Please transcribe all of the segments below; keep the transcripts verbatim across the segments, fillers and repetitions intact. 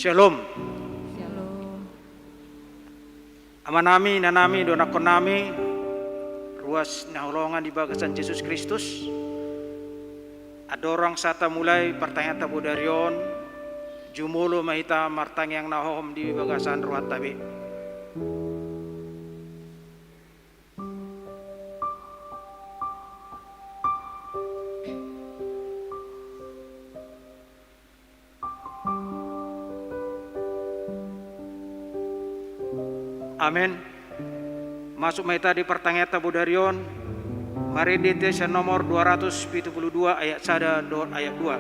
Shalom. Shalom. Amanami, inanami, dohot anakkonnami, ruas na hinaholongan di bagasan Jesus Kristus. Andorang sahat mulai partangianganta bodari on, jumolo ma hita martangiang na hohom di bagasan rohanta be. Amen. Masuk ma hita di partangianganta bodari on, marende hita sian nomor dua ratus pitu pulu dua ayat sada dohot ayat dua.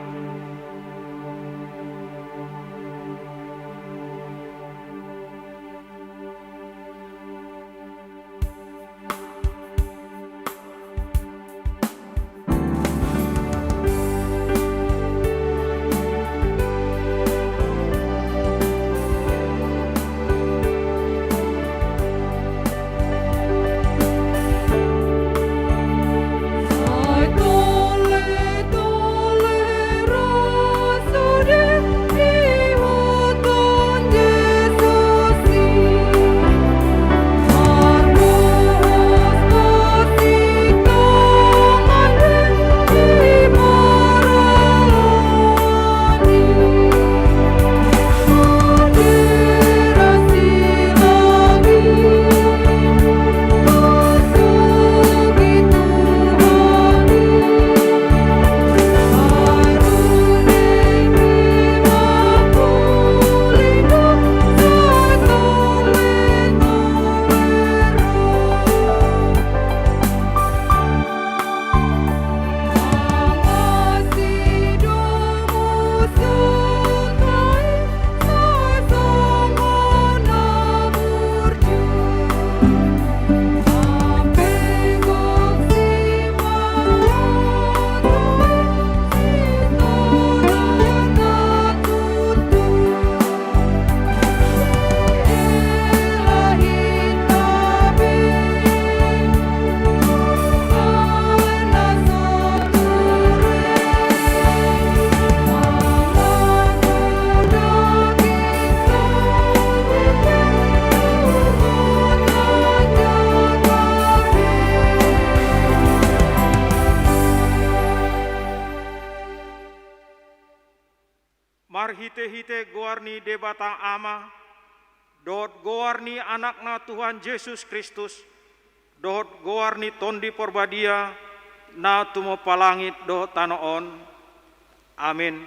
Marhitehite goar ni Debata Ama, dohot goar ni Anakna Tuhan Jesus Kristus, dohot goar ni Tondi Parbadia, na tumompa langit dohot tano on. Amen.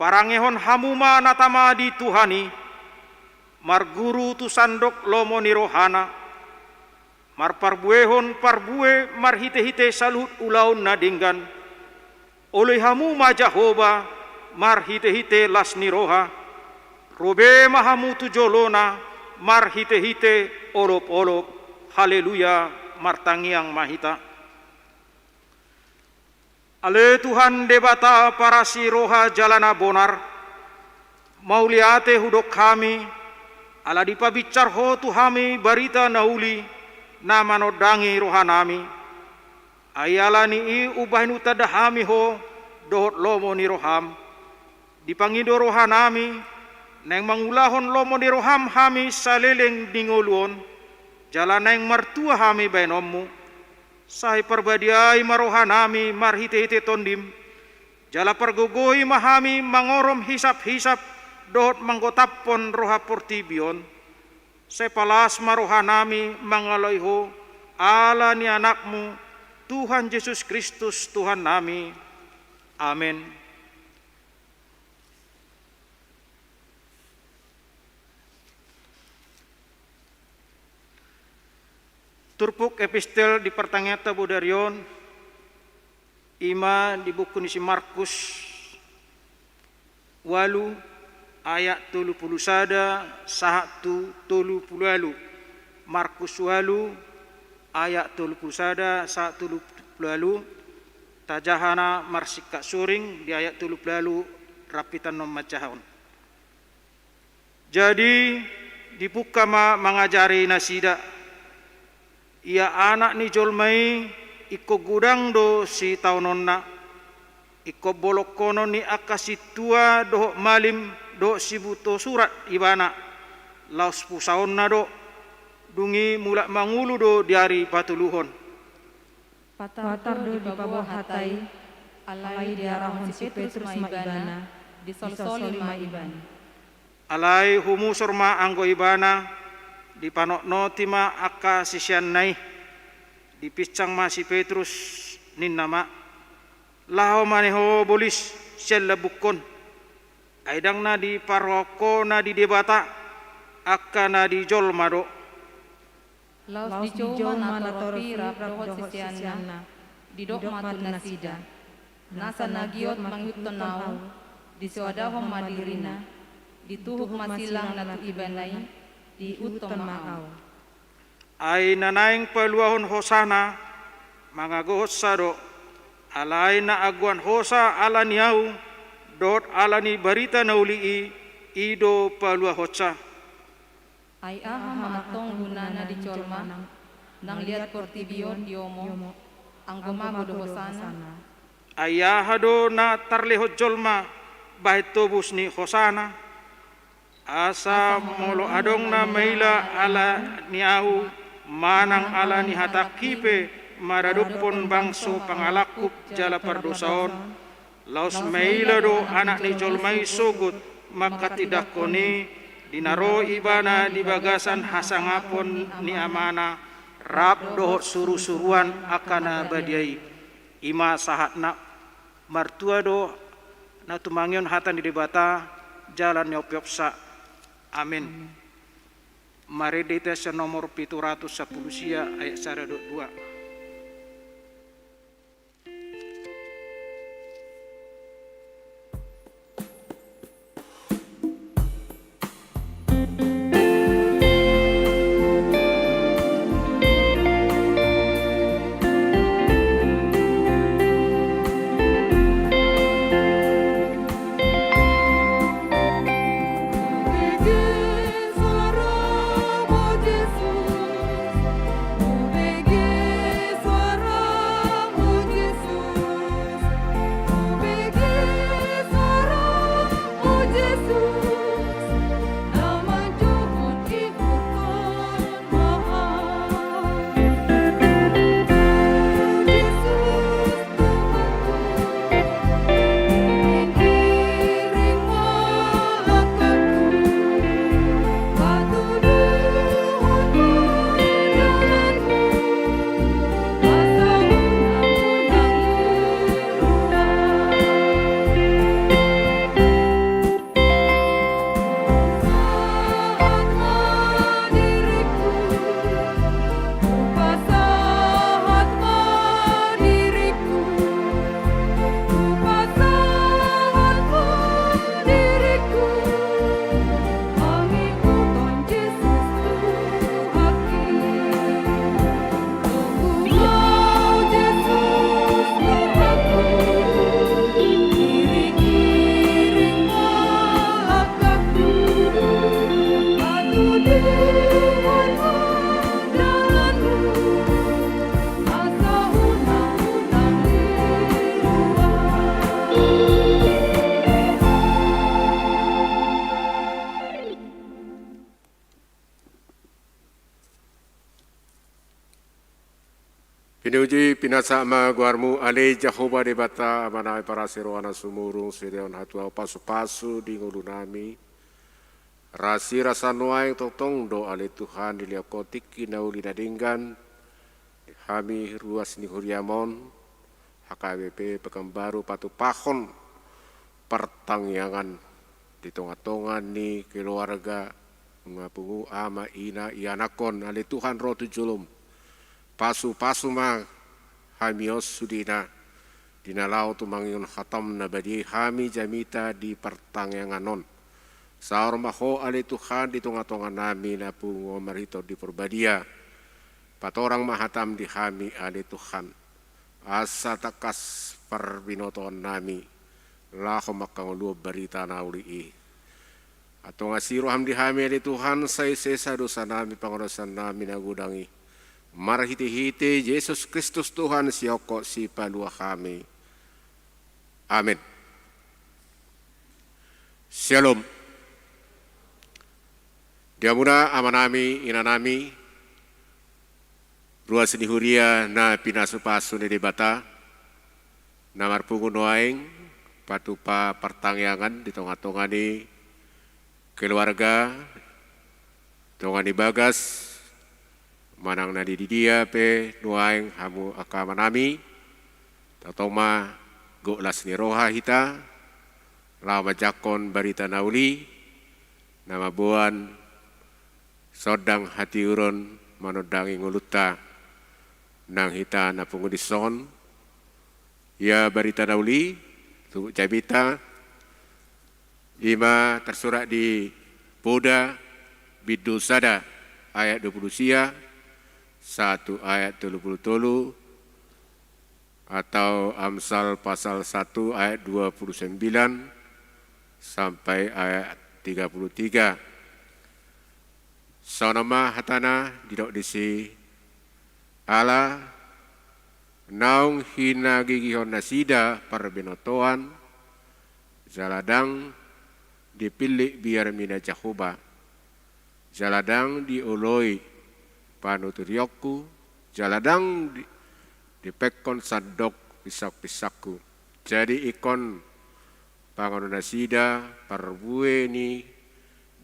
Parangehon hamu ma na tama di Tuhan i, marguru tu sandok lomo ni rohana, marparbuehon parbue marhitehite saluhut ulaon na denggan. Oloi hamu ma Jahowa marhitehite las ni roha, ro be ma hamu tu jolona marhitehite olopolop. Haleluya, martangiang ma hita. Ale Tuhan Debata parasi roha jala na bonar, mauliate hudok hami, ala dipabinsar Ho tu hami barita na uli, na manondangi rohanami. Ai ala ni i umbahen hutanda hami Ho, dohot lomo ni roham. Dipangido rohanami, naeng mangulahon lomo ni roham hami saleleng ni ngolu on, jala naeng martua hami baenonmu. Sai parbadiai ma rohanami marhitehite Tondim, jala pargogoi ma hami mangorom hisaphisap dohot manggotaphon roha portibi on. Sai palas ma rohanami mangaloi Ho, ala ni Anakmu, Tuhan Jesus Kristus, Tuhannami. Amen. Turpuk epistel di partangianganta bodari on, i ma di buku ni si Markus ualu ayat tolu pulu sada sahat tu tolu pulu ualu. Markus ualu ayat tolu pulu sada sahat tolu pulu ualu. Tajaha na marsingkat suring di ayat tolu pulu ualu, rap hita annon manjaha on. Jadi, dipungka ma mangajari nasida. Ia Anak ni jolma i ingkon godang do sitaononna. Ingkon bolongkonon ni angka sintua dohot malim dohot sibuto surat ibana, laos pusaonna do, dung i mulak mangolu do di ari patoluhon. Patar do dipaboa hata i, alai diarahon si Petrus ma ibana, disolsoli ma ibana. Alai humusor ma anggo ibana, dipanotnoti ma angka siseanna i. Dipinsang ma si Petrus, ninna ma: Laho ma ane ho bolis sian lambungkon, ai ndang na diparrohahon ho na di Debata, angka na di jolma do. Laos dijou ma natorop i rap dohot siseanna, didok ma tu nasida: Nasa na giot mangihuthon ahu, disoadahon ma dirina, dituhuk ma silang na tu ibana i, diihuthon ma ahu. Ai na naeng paluahon hosana, mangagohonsa do, alai na agoan hosa ala ni ahu, dohot ala ni barita na uli i, i do paluahonsa. Ai aha ma antong gunana di jolma, nang liat portibi on diomo, anggo mago do hosana? Ai aha do na tarlehon jolma bahen tobus ni hosana? Asa molo adong na maila ala ni ahu, manang ala ni hatangki pe maradophon bangso pangalangkup jala pardosa on, laos maila do Anak ni jolma i sogot manghatindanghon i, di na ro ibana di bagasan hasangapon ni Amana, rap dohot surusuruan angka na badia i. I ma sahatna. Martua do na tumangihon hata ni Debata jala na niopiopsa. Amen. Marende hita sian nomor pitu ratus sampulu sia, ayat sada dohot dua. Pinuji, pinasahat ma goarmu, ale Jahowa Debata, Amanami parasi, roha na sumurung, sude on hatuaon pasupasu di ngolunami. Rasirasa nuaeng tongtong do ale Tuhan dilehon Ho tingki na uli na denggan di hami ruas ni huriam on, H K B P Pekanbaru, patupahon partangiangan di tongatonga ni keluarga, pungupungu, ama, ina, ianakhon, ale Tuhan, ro tu jolom. Pasupasu ma hami on sudena, di na laho tumangihon hatam na badia i hami jamita di partangiangan on. Saor ma Ho ale Tuhan di tongatonganami na pungu on marhite Tondi Parbadia. Patorang ma hatam di hami ale Tuhan, asa tangkas parbinotoannami laho mangkangoluhon barita na uli i. Antong asi roham di hami ale Tuhan, sai sesa dosanami, pangalaoannami na godang i, marhitehite Jesus Kristus Tuhan, sihongkop sipalua hami. Amen. Syalom. Di hamuna amanami, inanami, ruas ni huria na pinasupasu ni Debata, na marpungu nuaeng patupa partangiangan di tongatonga ni keluarga, tonga ni bagas, manang na di dia pe nuaeng hamu angka amanami, totoma gok las ni roha hita, laho manjangkon barita na uli, na mamboan sondang hatiuron manondangi ngolunta nang hita na pungu dison. Ia barita na uli, tu jamita, ima tarsurat di Poda bindu sada ayat dua pulu sia, sahat tu ayat tolu pulu tolu, atau Amsal pasal satu ayat dua pulu sembilan sampai ayat tiga pulu tiga. Songon on ma hatana didok disi: Ala naung hinagigihon nasida parbinotoan, jala ndang dipillit biar mina Jahowa, jala ndang dioloi panuturionku, jala ndang di-, dipekkon sandok pinsak-pinsakku. Jadi ingkon panganon nasida parbue ni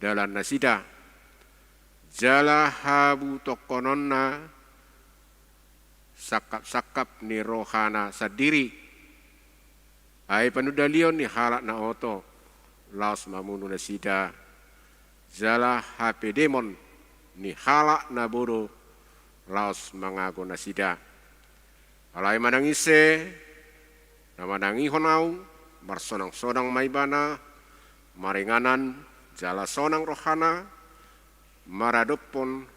dalan nasida, jala habutongkononna sangkap-sangkap ni rohana sandiri. Ai panundalion ni halak na oto laos mamunu nasida, jala hapedemon ni halak na bodo laos mangago nasida. Alai manang ise na manangihon ahu, marsonang-sonang ma ibana, maringanan jala sonang rohana, maradophon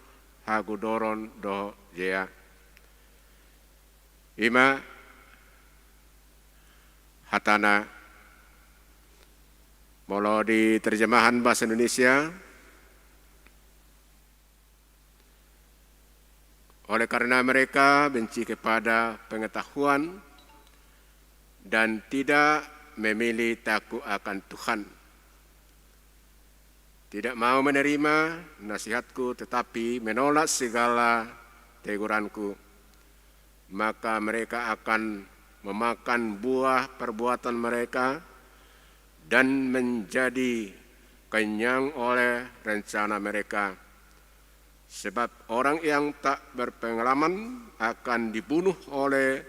hagodoron dohot jea. Ima hatana. Molo di terjemahan bahasa Indonesia, oleh karena mereka benci kepada pengetahuan dan tidak memilih takut akan Tuhan, tidak mau menerima nasihatku, tetapi menolak segala teguranku, maka mereka akan memakan buah perbuatan mereka dan menjadi kenyang oleh rencana mereka. Sebab orang yang tak berpengalaman akan dibunuh oleh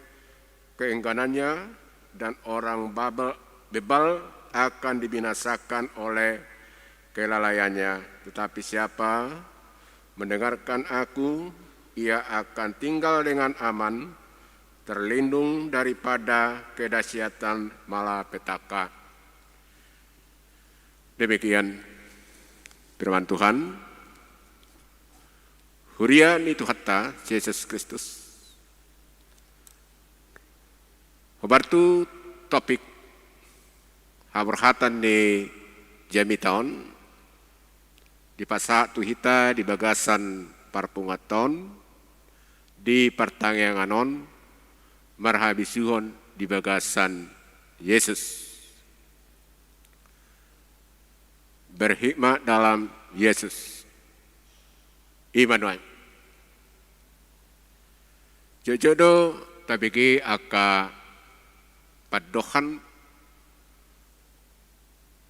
keengganannya, dan orang babel-, bebal akan dibinasakan oleh kelalaiannya. Tetapi siapa mendengarkan aku, ia akan tinggal dengan aman, terlindung daripada kedahsyatan malapetaka. Demikian firman Tuhan. Huria ni Tuhanta Jesus Kristus. Hombar tu topik haborhatan ni jamita on, dipasahat tu hita di bagasan parpunguanta on, di partangiangan on, marhabisuhon di bagasan Jesus. Berhikmat dalam Yesus. Ima nuaeng. Jotjot do tabege angka pandohan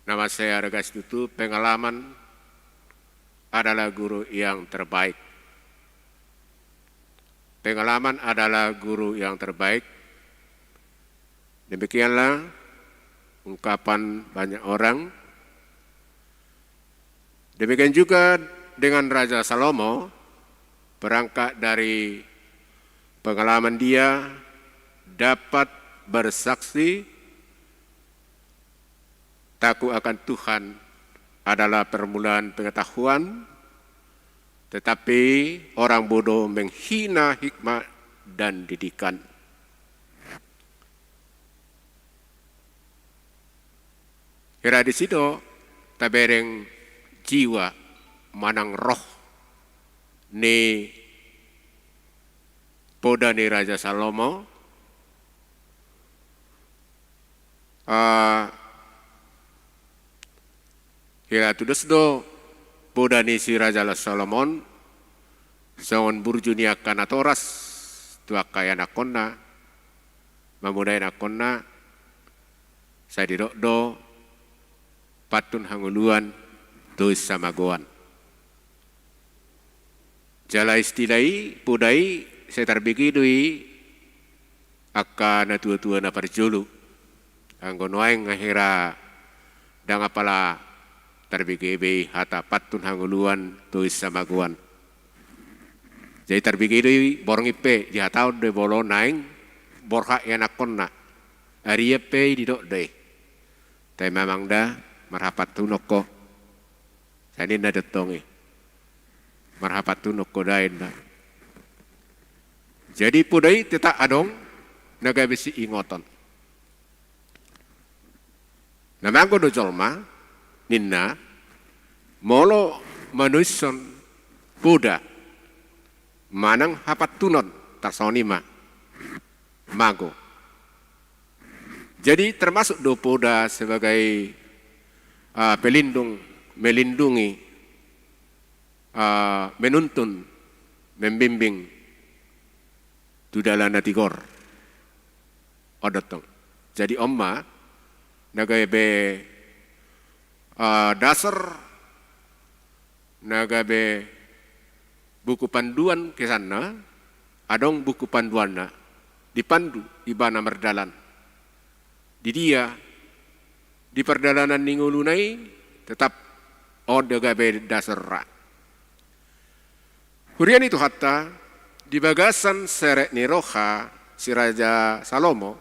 na mansai arga situtu, pengalaman adalah guru yang terbaik. Pengalaman adalah guru yang terbaik. Demikianlah ungkapan banyak orang. Demikian juga dengan Raja Salomo, berangkat dari pengalaman dia dapat bersaksi takut akan Tuhan adalah permulaan pengetahuan, tetapi orang bodoh menghina hikmat dan didikan. Hira disi do tabereng jiwa manang roh ni poda ni Raja Salomo, Ah, hira tudos do poda ni si Raja Salomo on songon burju ni angka natoras tu angka ianakkonna, mamodai anakkonna, sai didok do pantun hangoluan tu samagoan. Jala istilah i, poda i, sai tarbege do i angka natuatua na parjolo. Anggo nuaeng nga hira ndang apala tarbege be i hata pantun hangoluan tu samagoan. Jadi tarbege do i borngin pe, dihatahon do i molo naeng borhat ianakkonna. Arian pe i didok do i. Tahe ma amang da, marhapantunon ho. Sai ninna do tong i, marhapantunon ho da, ninna. Jadi poda i tetap adong na gabe siingoton. Na mago do jolma, ninna, molo manuishon poda manang hapantunon, tarsongon i ma, mago. Jadi termasuk do poda sebagai, ah, pelindung, melindungi, ah, menuntun, membimbing tu dalan na tigor. On do tong. Jadi on ma na gabe, ah, dasar, na gabe buku panduan kesanna, adong buku panduanna, dipandu ibana mardalan. Di dia, di pardalanan ni ngoluna i, tetap on do gabe dasarna. Huria ni Tuhanta, di bagasan serep ni roha si Raja Salomo,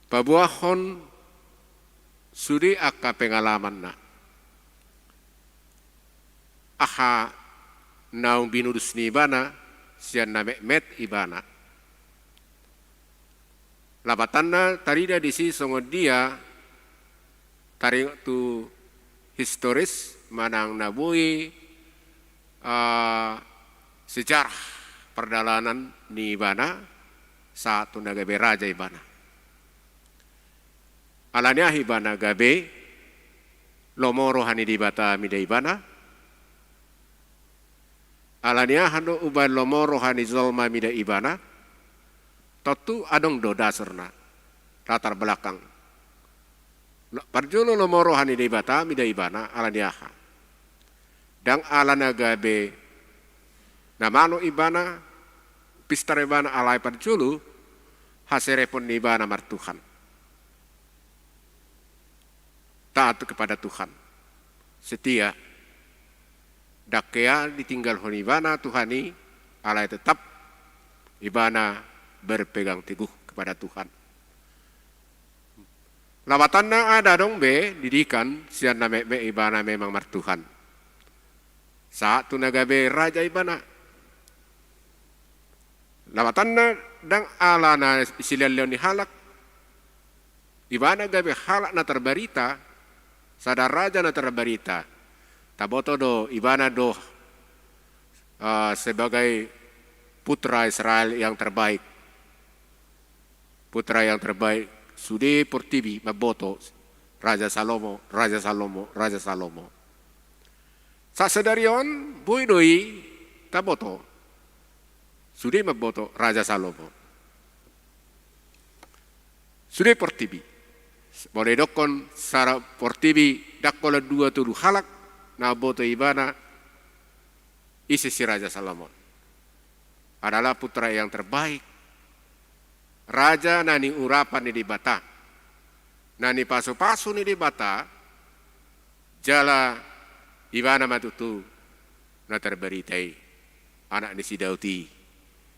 paboahon sude angka pengalamanna. Aha naung binurus ni ibana sian na metmet ibana. Lapatanna tarida disi songon dia taringot tu historis manang na boi, ah, sejarah pardalanan ni ibana sahat tu na gabe raja ibana. Ala ni aha ibana gabe lomo roha ni Debata mida ibana? Ala ni aha do umbahen lomo roha ni jolma mida ibana? Tontu adong do dasarna, latar belakang. Lo-, parjolo lomo roha ni Debata mida ibana ala ni aha? Ndang ala na gabe na malo ibana, pistar ibana, alai parjolo haserepon ni ibana martuhan. Taat kepada Tuhan. Setia. Ndang hea ditinggalhon ibana Tuhan i, alai tetap ibana berpegang teguh kepada Tuhan. Lapatanna ndang adong be didikan sian na metmet ibana memang martuhan. Sahat tu na gabe raja ibana. Lapatanna ndang ala na silehonlehon ni halak. Ibana gabe halak na tarbarita, sada raja na tarbarita. Taboto do, ibana do, eh, sebagai putra Israel yang terbaik. Putra yang terbaik, sude portibi mamboto, Raja Salomo, Raja Salomo, Raja Salomo. Sasadari on, boi do i taboto. Sude mamboto Raja Salomo. Sude portibi. Molo didokkon sada portibi, ndang holan dua tolu halak na mamboto ibana, ise si Raja Salomo on. Adalah putra yang terbaik. Raja na niurapan ni Debata. Na nipasupasu ni Debata, jala ibana ma tutu na tarbarita i, anak ni si Daud i,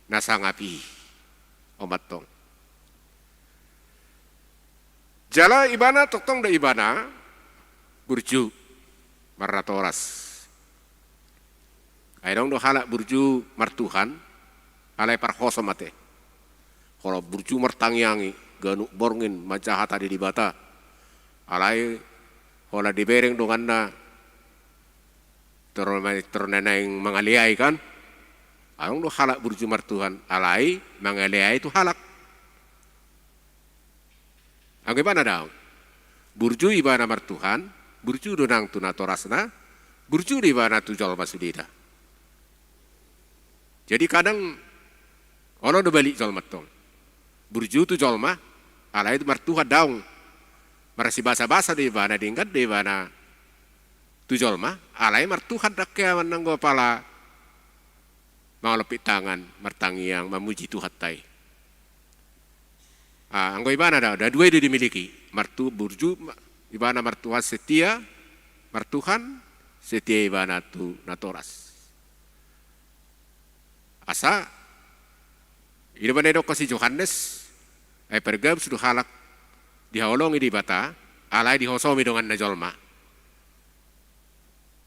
na sangap i. On ma tong. Jala ibana tongtong do ibana burju marnatoras. Ai adong do halak burju martuhan, alai parhosom ate. Holan burju martangiangi, ganup borngin manjahata di Debata. Alai holan dibereng donganna, tor ma-, tor na naeng mangaleai kan. Adong do halak burju martuhan, alai mangaleai tu halak. Anggo ibana daong. Burju ibana martuhan, burju do nang tu natorasna, burju do ibana tu jolma sudena. Jadi kadang olo do balik jolma tong. Burju tu jolma, alai martuhan daong. Marsibasabasa do ibana, denggan do ibana tu jolma, alai martuhan dang hea manang anggo pala mangalompit tangan, martangiang, mamuji Tuhanta i. Ah, anggo ibana da, da dua i do dimiliki. Martu, burju, ma-, ibana martuhan setia, martuhan setia ibana tu natoras. Asa, i do umbahen na didokkon si Johannes, ai pargabus do halak dihaholongi Debata, alai dihosomi donganna jolma.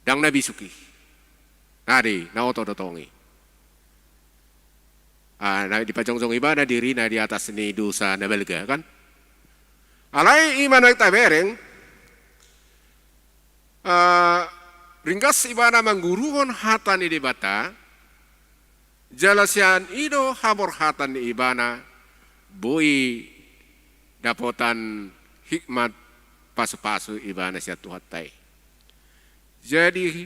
Dang na bisuk i. Nari, na oto do tong i. Ah, na dipajongjong ibana dirina di atas ni dosa na balga, kan? Alai i ma na tabereng, ah, ringgas ibana mangguruhon hata ni Debata, jala sian i do haborhatan ni ibana, boi dapotan hikmat pasupasu ibana sian Tuhanta i. Jadi,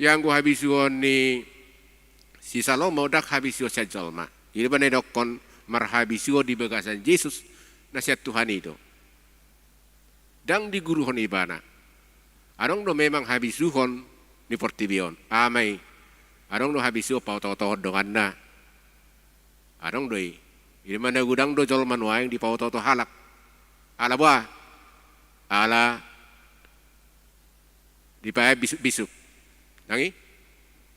ianggo habisuhon ni si Salomo dang habisuhon sian jolma. I do umbahen na didokkon marhabisuhon di bagasan Jesus na sian Tuhan i do. Dang diguruhon ibana. Adong do memang habisuhon ni portibi on. Ama i. Adong do habisuhon paotootohon donganna. Adong do i. I do umbahen na godang do jolma nuaeng dipaotooto halak. Ala boha? Ala dipaean bisukbisuk. Nang i?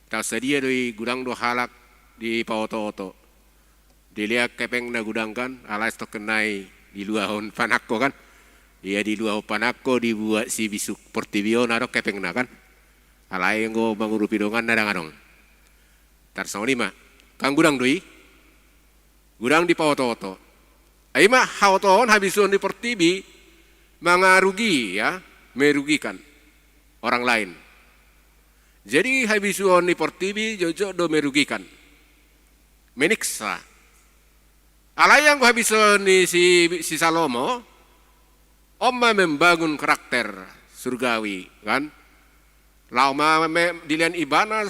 Taon sadia do i godang do halak dipaotooto. Dilean hepengna godang kan, alai satongkin nai diluahon panangko kan. Ia diluahon panangko dibuat si bisuk portibi on adong hepengna kan. Alai anggo mangurupi donganna dang adong. Tarsongon i ma. Kan godang do i. Godang dipaotooto. Ai ma haotoon habisuhon ni portibi mangarugi ya, merugikan orang lain. Jadi habisuhon ni portibi jotjot do merugikan. Meniksa. Alai anggo habisuhon ni si, si Salomo, on ma membangun karakter surgawi, kan? Laho ma me-, dilean ibana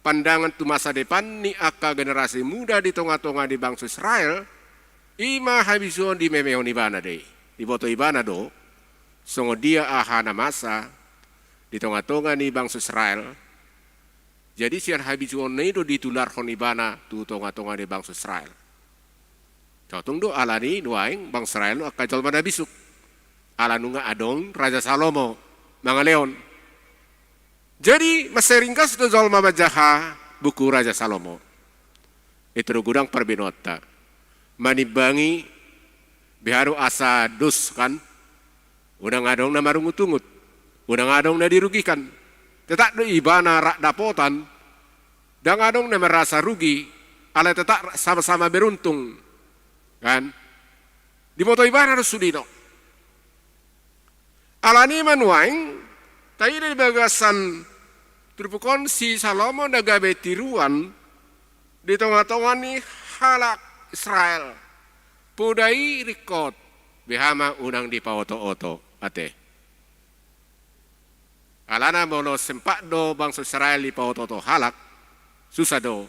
pandangan tu masa depan ni angka generasi muda di tongatonga ni bangso Israel, i ma habisuhon dimemehon ibana do i. Diboto ibana do, songon dia aha na masa di tongatonga ni bangso Israel, jadi sian habisuhonna i do ditularhon ibana tu tongatonga ni bangso Israel. Taotung do alani nuaeng bangso Israel on angka jolma na bisuk. Ala nunga adong Raja Salomo mangalehon. Jadi, mansai ringgas do jolma manjaha buku Raja Salomo. Itu do godang parbinoanta. Manimbangi beha do asa dos kan. Unang adong na marungutungut, unang adong na dirugikan. Tetap do ibana rap dapotan, dang adong na merasa rugi, alai tetap sama-sama beruntung. Kan? Diboto ibana do sude on. Alani ma nuaeng, taida di bagasan turpuk on si Salomo na gabe tiruan di tongatonga ni halak Israel. Poda i ringkot, beha ma unang dipaotooto, ate. Alana molo sempat do bangso Israel dipaotooto halak, susah do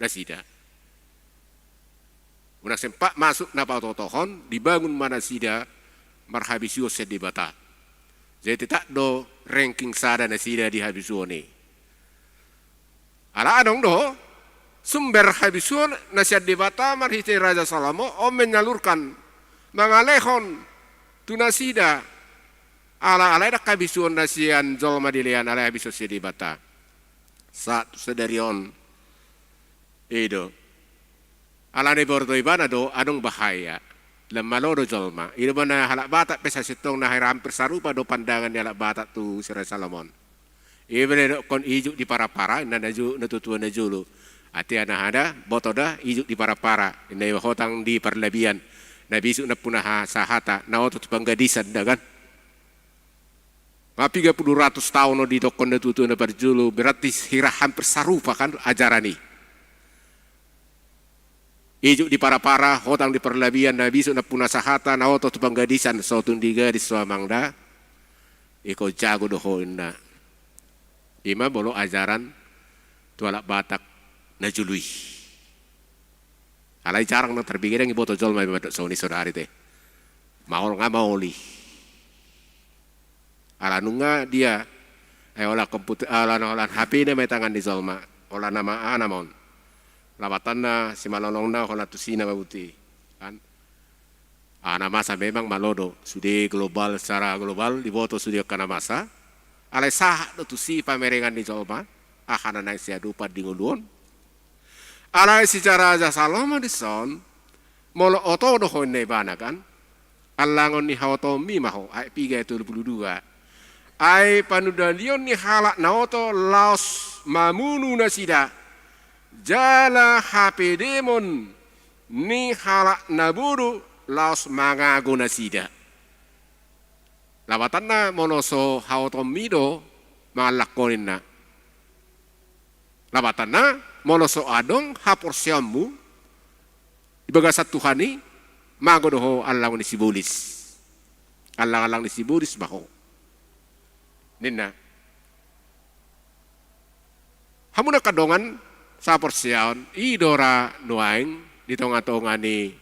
nasida. Unang sempat masuk na paotootohon, dibangun ma nasida marhabisuhon sian Debata. Jadi tetap do ranking sada nasida di habisuhon i. Ala adong do sumber habisuhon na sian Debata marhite Raja Salomo on menyalurkan, mangalehon tu nasida. Ala, alai dang habisuhon na sian jolma dilean, alai habisuhon sian Debata. Sahat tu sadari on. I do. Alana diboto ibana do adong bahaya. Lam malo do jolma. I do umbahen na halak Batak pe sasintongna hampir sarupa do pandangan ni halak Batak tu si Raja Salomo on. I do umbahen na didokkon ijuk di parapara, inna na jo-, natuatua na jolo. Atean aha da, boto da, ijuk di parapara. Inna i hotang di parlabian. Na bisuk nampuna ha-, sahata, na oto tu panggadisan da kan. Ma piga pulu ratus taon on didokkon natuatua na parjolo, berarti hira hampir sarupa kan ajaran i. Ijuk di parapara, hotang di parlabian, na bisuk nampuna sahata, na oto tu panggadisan, so tung di gadis so amang da. Ingkon jago do ho inna. Ima molo ajaran tu halak Batak na jolo i. Alai jarang na tarbege, dang iboto jolma ima dok songon i saudara te. Maol nga maol i. Ala nunga dia, eh, ola komput-, ala, ola H P na ma i tangan ni jolma, ola nama ana ma on. Lapatanna simalolongna ola tusi na ma buti, kan? Ah, na masa memang malo do, sude global, secara global diboto sude angka na masa. Alai sahat do tusi pamerengan ni jolma, aha na naeng siadopan di ngolu on. Alai sejarah Raja Salomo dison, molo oto do ho inna ibana kan, allangon ni haotoonmi ma ho, ayat piga, ayat tolu pulu dua. Ai panundalion ni halak na oto laos mamunu nasida, jala hapedemon ni halak na bodo laos mangago nasida. Lapatanna molo so haotoonmi do mangallakkon inna. Lapatanna molo so adong haporseaonmu di bagasan Tuhan i, mago do ho allangon ni sibolis. Allang-allang ni sibolis ma ho, ninna. Hamu na angka dongan sahaporseaon, i do ra nuaeng di tonga-tonga ni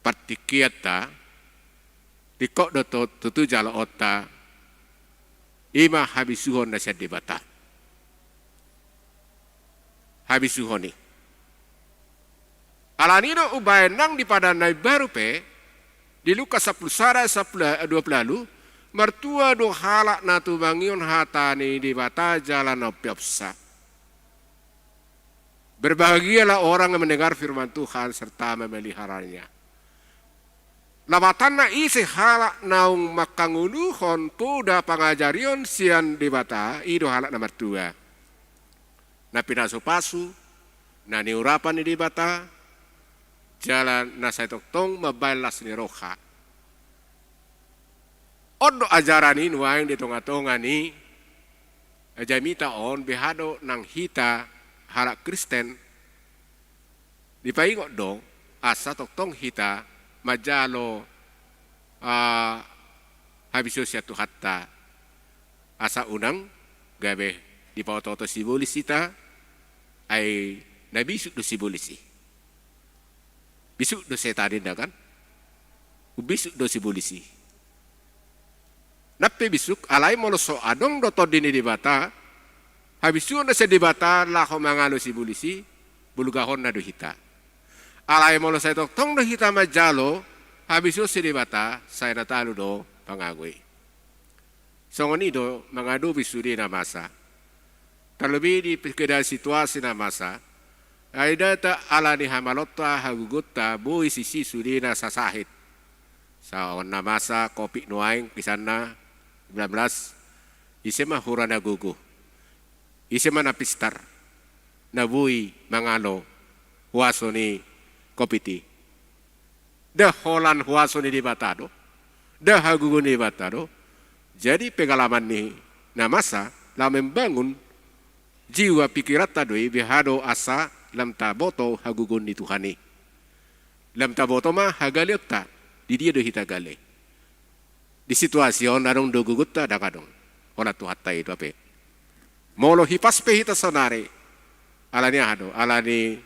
partingkianta, ringkot do to-, tutu jaloonta, ima habisuhon na sian Debata. Habisuhon i. Alani do umbaen nang di Padan na Imbaru pe, di Lukas sampulu sada, sampulu, dua pulu ualu, martua do halak na tumangihon hata ni Debata jala na umpeopsa. Berbahagialah orang yang mendengar firman Tuhan serta memeliharanya. Lapatanna ise halak naung mangkangoluhon poda pangajarion sian Debata, i do halak na martua. Na pinasu-pasu, na niurapan ni Debata, jala na sai tongtong mambaen las ni roha. On do ajaran i nuaeng di tonga-tonga ni jamita on, beha do nang hita halak Kristen, dipaingot do asa tongtong hita manjalo, ah, habisuhon sian Tuhanta. Asa unang gabe dipaoto-oto sibolis hita, ai na bisuk do sibolis i. Bisuk do setan ninna kan? Umbisuk do sibolis i. Nang pe bisuk, alai molo so adong do Tondi ni Debata, habisuhon na sian Debata laho mangalo sibolis i, bulgahonna do hita. Alai molo sai tongtong do hita manjalo habisuhon sian Debata, sai na talu do pangago i. Songon i do mangadopi sude na masa. Tarlobi di keadaan situasi na masa, ai ndada ala ni hamaloonta, hagogoonta, boi sisi sude na sasahit. Songon na masa Covid nuaeng, misalna, sembilan belas, ise ma hura na gogo, ise ma na pistar, na boi mangalo huaso ni Covid i? Nda holan huaso ni Debata do? Nda hagogoon ni Debata do? Jadi pengalaman ni na masa laho membangun jiwa pikiranta do i, beha do asa lam taboto hagogoon ni Tuhan i. Lam taboto ma hagaleonta, di dia do hita gale. Di situasi on adong do gogonta? Ndang adong. Holan Tuhanta i do hape. Molo hipas pe hita saonari, ala ni aha do? Ala ni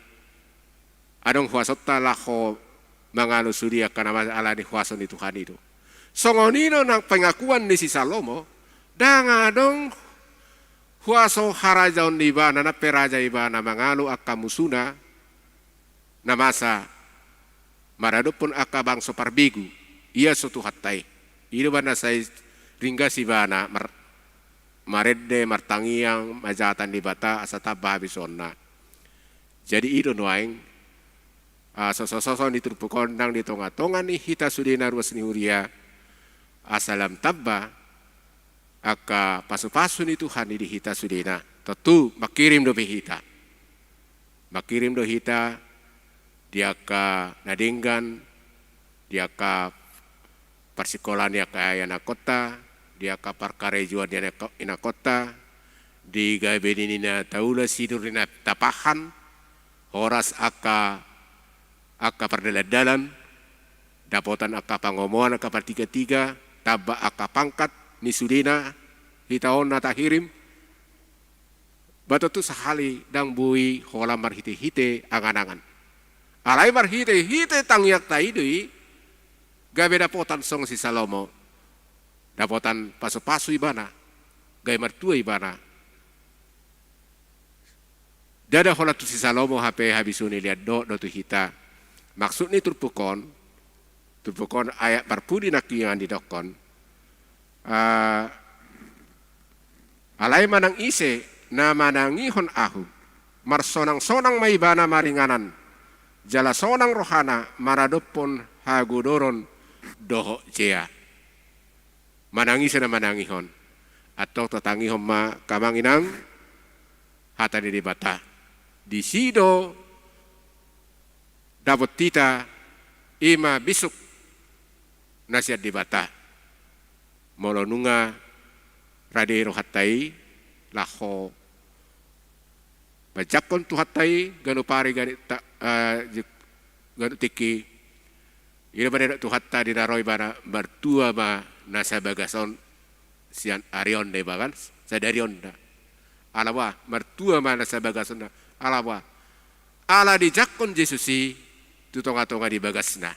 adong huasonta laho mangalo sude angka na masa, ala ni huaso ni Tuhan i do. Songon i do nang pengakuan ni si Salomo, ndang adong huaso harajaon ni ibana, nang pe raja ibana, mangalo angka musuna na masa maradophon angka bangso parbegu, ia so Tuhanta i. I do umbahen na sai ringgas ibana mar-, marende, martangiang, manjahatan Debata asa tamba habisuhonna. Jadi i do nuaeng, ah, soso-soso ni turpuk on nang di tonga-tonga ni hita sude na ruas ni huria, asa lam tamba angka pasu-pasu ni Tuhan i di hita sudena. Tontu mangkirim dope hita. Mangkirim do hita di angka na denggan, di angka parsikolaan ni angka ianakhonta, di angka parkarejoan ni angka, ianakhonta, di gabe ni na taula, sinur ni na tapahan, horas angka, angka pardalandalan, dapotan angka pangomoan, angka partigatiga, tamba angka pangkat ni sudena, hita on na tahirim. Ba tontu sahali ndang boi holan marhitehite anganangan. Alai marhitehite tangiangta i do i gabe dapotan songon si Salomo. Dapotan pasupasu ibana, gabe martua ibana. Ndada holan tu si Salomo hape habisuhon ni lehon dohot do tu hita. Maksud ni turpuk on, turpuk on ayat parpudi nangkiningan didokkon. Ah, alai manang ise na manangihon ahu, marsonangsonang ma ibana maringanan, jala sonang rohana maradophon hagodoron dohot jea. Manang ise na manangihon. Antong tatangihon ma angka amang inang hata ni Debata. Disi do dapot hita, i ma bisuk na sian Debata. Molo nunga rade rohanta i laho manjangkon Tuhanta i ganup ari ganup ta-, eh, ganup tingki. I do manena Tuhanta di na ro ibana, martua ma nasa bagas on sian ari on da iba kan, sadari on da. Ala boha, martua ma nasa bagas on da. Ala boha, ala dijangkon Jesus i tu tongatonga ni bagasna.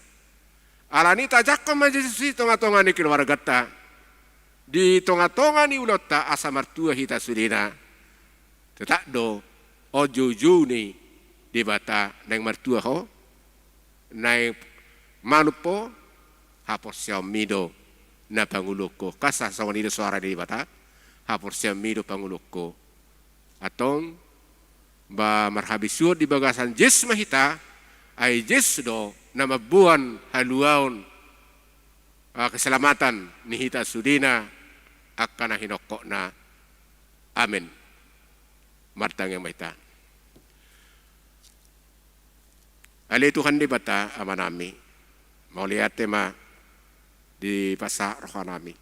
Alani tajangkon ma Jesus i tongatonga ni keluarganta, di tongatonga ni ulaonta asa martua hita sudena. Tetap do, on joujou ni Debata naeng martua ho, naeng manumpo, haporseaonmi do na panguluhon ho. Kan songon i do soara ni Debata, haporseaonmi do panguluhon ho. Antong, ba marhabisuhon di bagasan Jesus ma hita, ai Jesus do na mamboan haluaon, ah, keselamatan ni hita sudena angka na hinokhokna. Amen. Martangiang ma hita. Ale Tuhan Debata Amanami, mauliate ma dipasahat rohanami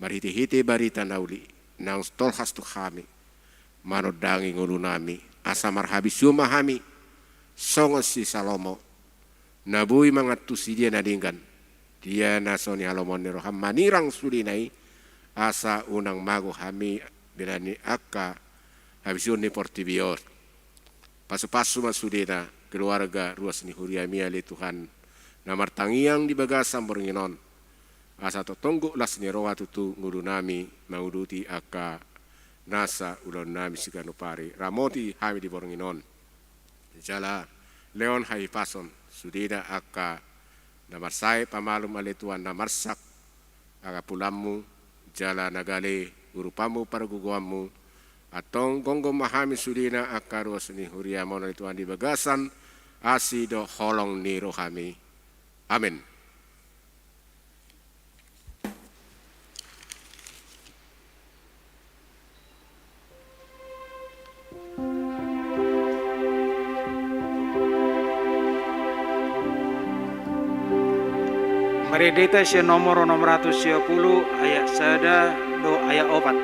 marhitehite barita na uli naung tolhas tu hami, manondangi ngolunami, asa marhabisuhon ma hami songon si Salomo, na boi mangantusi dia na denggan, dia na so nihalomoan ni roham manirang sudena i, asa unang mago hami binahen ni angka habisuhon ni portibi on. Pasupasu ma sudena, keluarga ruas ni huriami ale Tuhan, na martangiang di bagasan borngin on, asa tongtong gok las ni roha tutu ngolunami manguduti angka nasa ulaonnami siganup ari. Ramoti hami di borngin on. Jala lehon hahipason sudena angka na marsahit pamalum ale Tuhan, na marsak angka pulanmu, jala na gale urupanmu pargogoanmu. Antong gomgom ma hami sudena angka ruas ni huriam on ale Tuhan di bagasan asi dohot holong ni rohami. Amen. Marende hita sian nomor onom ratus sia pulu ayat sada dohot ayat opat.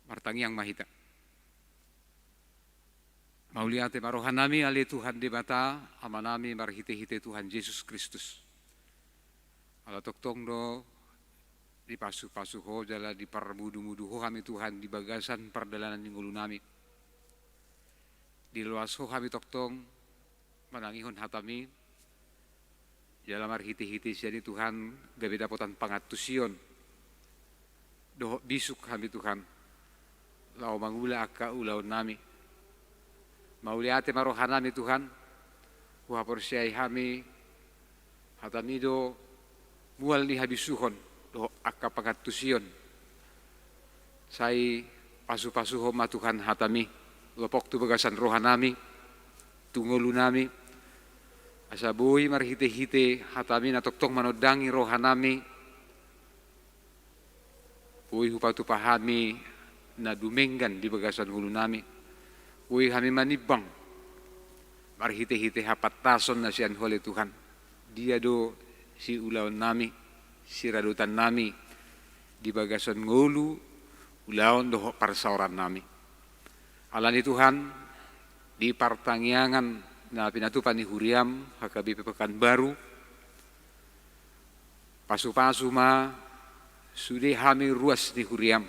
Martangiang ma hita. Mauliate ma rohanami ale Tuhan Debata, Amanami marhite-hite Tuhan Jesus Kristus. Ala tongtong do dipasupasu Ho jala diparmudu-mudu Ho hami Tuhan di bagasan pardalanan ni ngolunami. Diloas Ho hami tongtong manangihon hataMi, jala marhite-hite sian i Tuhan gabe dapotan pangantusion dohot bisuk hami Tuhan, laho mangula angka ulaonnami. Mauliate ma rohanami Tuhan, huhaporseai hami hataMi do mual ni habisuhon dohot angka pangantusion. Sai pasu-pasuhon ma Tuhan hataMi, lopok tu bagasan rohanami, tu ngolunami, asa boi marhite-hite hataMi na tongtong manondangi rohanami, boi hupatupa hami na dumenggan di bagasan ngolunami, boi hami manimbang marhite-hite hapantason na sian Ho ale Tuhan, dia do siulaonnami, siradotannami di bagasan ngolu, ulaon dohot parsaorannami. Alani Tuhan, di partangiangan na pinatupa ni huriaM H K B P Pekanbaru, pasu-pasu ma sude hami ruas ni huriaM,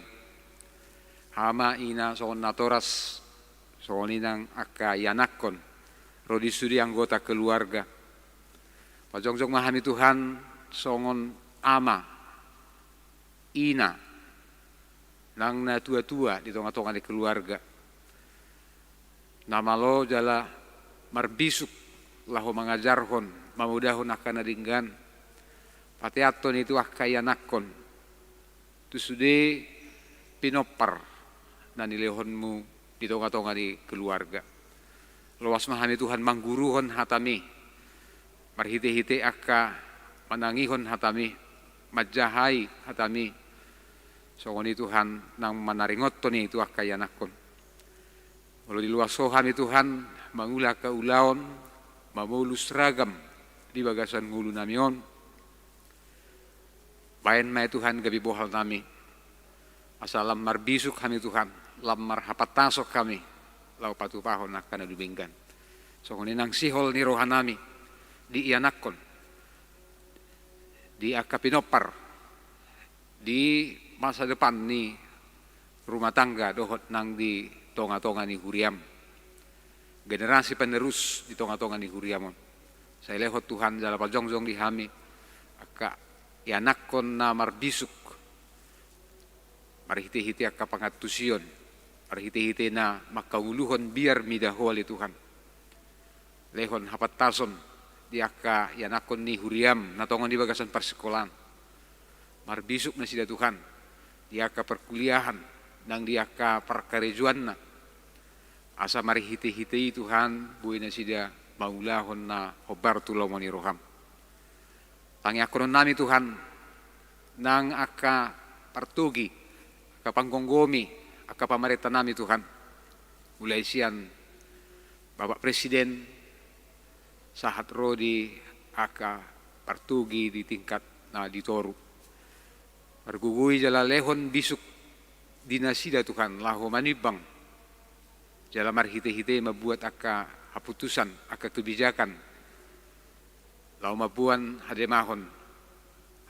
ama, ina, songon natoras, songon i nang angka ianakhon, ro di sude anggota keluarga. Pajongjong ma hami Tuhan songon ama, ina, nang natua-tua di tonga-tonga ni keluarga, na malo jala marbisuk laho mangajarhon, mamodahon angka na denggan, pateanhon i tu angka ianakhon, tu sude pinompar na nilehonMu di tonga-tonga ni keluarga. Loas ma hami Tuhan mangguruhon hataMi, marhite-hite angka manangihon hataMi, manjahai hataMi, songon i Tuhan nang manaringothon i tu angka ianakhon. Molo diloas Ho hami Tuhan mangula angka ulaon, mamolus ragam di bagasan ngolunami on, baen ma i Tuhan gabe bohalnami, asa lam marbisuk hami Tuhan, lam marhapantason hami, laho patupahon angka na dumenggan. Songon i nang sihol ni rohanami di ianakhon, di angka pinompar, di masa depan ni rumah tangga dohot nang di tonga-tonga ni huriaM, generasi penerus di tonga-tonga ni huriaM on. Sai lehon Tuhan jala pajongjong di hami angka ianakhon na marbisuk, marhite-hite angka pangantusion, marhite-hite na mangkauluhon biar mida Ho ale Tuhan. Lehon hapantason di angka ianakhon ni huriaM na tongon di bagasan parsikolaan. Marbisuk nasida Tuhan di angka parkuliahan nang di angka parkarejoanna, asa marhite-hite i Tuhan boi nasida mangulahon na hombar tu lomo ni rohaM. Tangiangkononnami Tuhan nang angka partogi, angka panggomgomi, angka pamarentanami Tuhan, mulai sian Bapak Presiden sahat ro di angka partogi di tingkat na di toru. Margogoi jala lehon bisuk di nasida Tuhan laho manimbang jala marhite-hite mambuat angka haputusan, angka kebijakan, laho mamboan hademahon,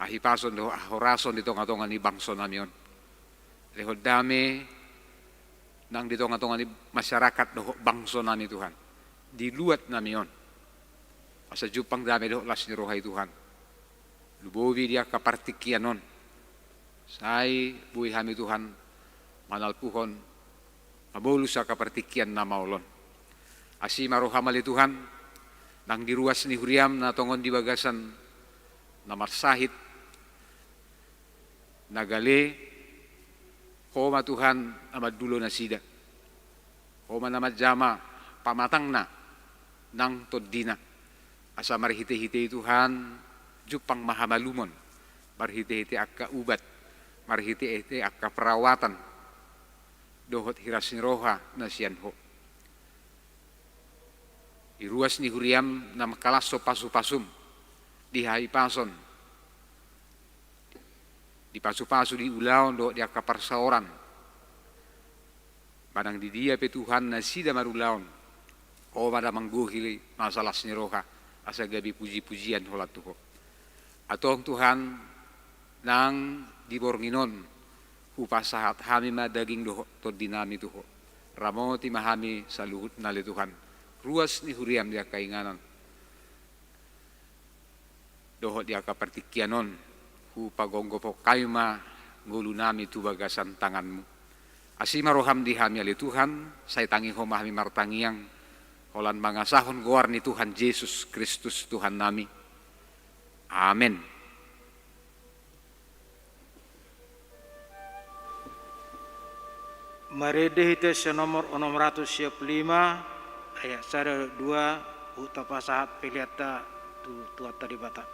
hahipason dohot hahorason di tonga-tonga ni bangsonami on. Lehon dame nang di tonga-tonga ni masyarakat dohot bangsonami Tuhan, di luatnami on. Asa jumpang dame dohot las ni roha i Tuhan, lumobi di angka partingkian on. Sai boi hami Tuhan manalpuhon, mamolus angka partingkian na maol on. Asi ma rohaM ale Tuhan, nang di ruas ni huriaM na tongon di bagasan na marsahit, na gale, Ho ma Tuhan na mandulo nasida. Ho ma na manjama pamatangna nang tondina. Asa marhite-hite i Tuhan jumpang ma hamalumon, marhite-hite angka ubat, marhite-hite angka perawatan dohot hiras ni roha na sian Ho. Di ruas ni huriaM na mangkalashon pasu-pasuM di hahipason, di pasu-pasu di ulaon dohot di angka parsaoran. Manang di dia pe Tuhan nasida marulaon, Ho ma damang gohi, masa las ni roha, asa gabe puji-pujian holan tu Ho. Antong Tuhan, nang di borngin on hupasahat hami ma daging dohot tondinami tu Ho. Ramoti ma hami saluhutna ale Tuhan, ruas ni huriaM di angka inganan dohot di angka partingkian on, hupagomgophon hami ma ngolunami tu bagasan tanganMu. Asi ma rohaM di hami ale Tuhan, sai tangi Ho ma hami martangiang, holan mangasahon goar ni Tuhan Jesus Kristus Tuhannami. Amen. Marende hita sian nomor onom ratus sia pulu lima, ayat sada, dua, huhut tapasahat peleanta tu Tuhanta Debata.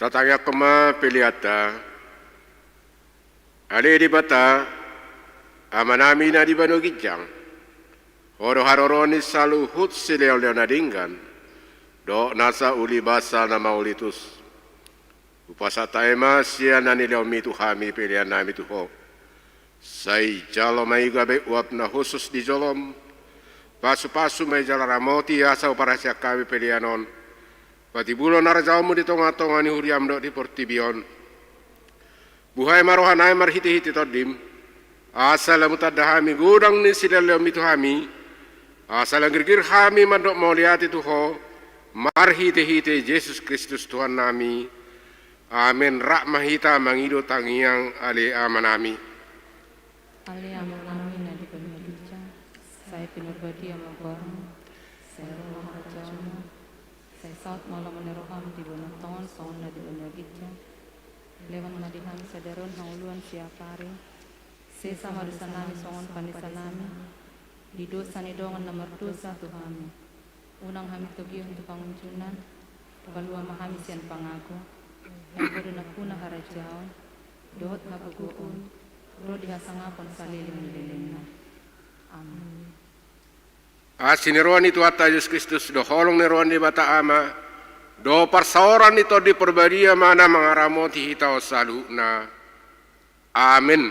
Tatangiangkon ma peleanta. Ale Debata, Amanami na di banua ginjang, Ho do haroroan ni saluhut silehonlehon na denggan dohot nasa ulibasa na mauliutus. Hupasahat hami ma sian na nilehonMi tu hami peleannami tu Ho. Sai jalo ma i gabe uap na hushus di joloM. Pasupasu ma i jala ramoti asa huparhaseang hami pelean on, patimbulhon harajaonMu di tongatonga ni huriaM dohot di portibi on. Buhai ma rohanami marhitehite TondiM, asa lam hutanda hami godang ni silehonlehonMi tu hami, asa lam girgir hami mandok mauliate tu Ho, marhitehite Jesus Kristus Tuhannami. Amen. Rap ma hita mangido tangiang, ale Amanami. Ale Amanami na di banua ginjang, sai pinarbadia ma goarMu, sai ro ma harajaonMu, sai saut ma lomo ni rohaM di banua tonga on songon na di banua ginjang. Lehon ma di hami sadari on hangoluan siapari. Sesa ma dosanami songon panesanami di dosa ni dongan na mardosa tu hami. Unang hami togihon tu pangunjunan, palua ma hami sian pangago, ai Ho do nampuna harajaon, dohot hagogoon, ro di hasangapon saleleng ni lelengna. Amin. Asi ni roha ni Tuhanta Jesus Kristus, dohot holong ni roha ni Debata Ama, dohot parsaoran ni Tondi Parbadia ma na mangaramoti hita on saluhutna. Amin.